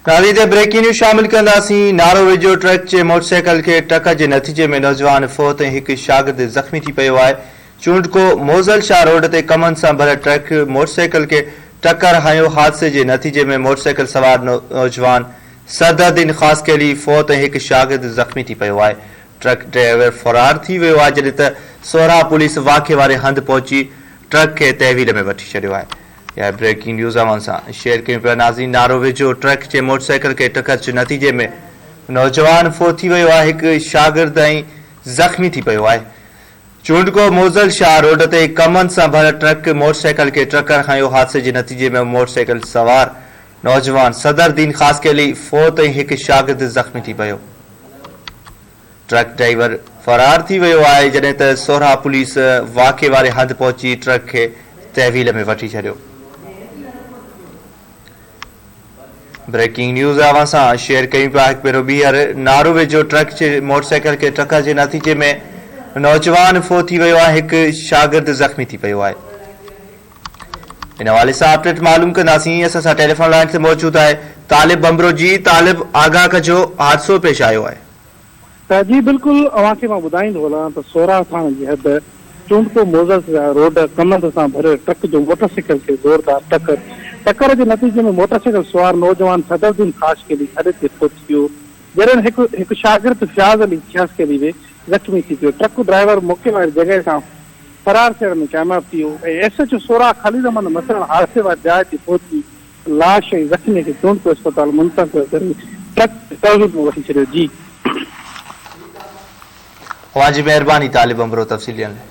نالي تي breaking news شامل ڪنداسين، نارو ويجهو ٽرڪ جي موٽرسائيڪل کي ٽڪر جي نتيجي ۾ نوجوان فوت ۽ هڪ شاگرد زخمي ٿي پيو آهي، چونڊڪو موزل شاهه روڊ تي ڪمند سان ڀريل ٽرڪ موٽرسائيڪل کي ٽڪر هنيو، حادثي جي نتيجي ۾ موٽرسائيڪل سوار نوجوان صدرالدين خاصخيلي فوت ۽ هڪ شاگرد زخمي ٿي پيو آهي، ٽرڪ ڊرائيور فرار ٿي ويو آهي، جڏهن ته سوهرا پوليس واقعي واري هنڌ پهچي ٽرڪ کي تحويل ۾ وٺي ڇڏيو آهي. اها بريڪنگ نيوز اوهان سان شيئر ڪيون پيا ناظرين نارو ويجهو ٽرڪ جي موٽرسائيڪل کي ٽڪر جي نتيجي ۾ نوجوان فوت ٿي ويو آهي هڪ شاگرد ۽ زخمي ٿي پيو آهي چونڊڪو موزل شاهه روڊ تي ڪمند سان ڀريل ٽرڪ موٽرسائيڪل کي ٽڪر هنيو حادثي جي نتيجي ۾ موٽرسائيڪل سوار نوجوان صدر دين خاصخيلي فوت ۽ هڪ شاگرد زخمي ٿي پيو. ٽرڪ ڊرائيور فرار ٿي ويو آهي جڏهن ته سوهرا پوليس واقعي واري هنڌ پهچي ٽرڪ کي تحويل ۾ وٺي ڇڏيو. بريڪنگ نيوز اوهان سان شيئر ڪيون پيا هڪ ڀيرو ٻيهر نارو ويجهو ٽرڪ جي موٽرسائيڪل کي ٽڪر جي نتيجي ۾ نوجوان فوت ٿي ويو آهي هڪ شاگرد زخمي ٿي پيو آهي. ان حوالي سان اپڊيٽ معلوم ڪنداسين اسان سان ٽيليفون لائين تي موجود آهي طالب ڀنڀرو جي طالب آگاهه ڪجو حادثو پيش آيو آهي. ته جي بلڪل اوهان کي مان ٻڌائيندو هلان ته سوراهه ٿاڻي جي حد چونڊڪو موزس روڊ ڪمند سان ڀريل ٽرڪ جو موٽرسائيڪل کي زوردار ٽڪر ٽڪر جي نتيجي ۾ موٽرسائيڪل سوار نوجوان صدرالدين خاصخيلي کڏي تي فوت ٿي ويو جڏهن هڪ هڪ شاگرد فياض علي خاصخيلي به زخمي ٿي پيو ٽرڪ ڊرائيور موقعي واري جڳهه تان فرار ٿيڻ ۾ ڪامياب ٿي ويو ۽ S H O Soraha Khalil Ahmed Masran حادثي واري جاء تي پهچي لاش ۽ زخمي کي چونڊڪو اسپتال منتقل ڪري ٽرڪ کي تحويل ۾ وٺي ڇڏيو جي. اوهان جي مهرباني طالب امبرو تفصيل ڏيڻ لاء.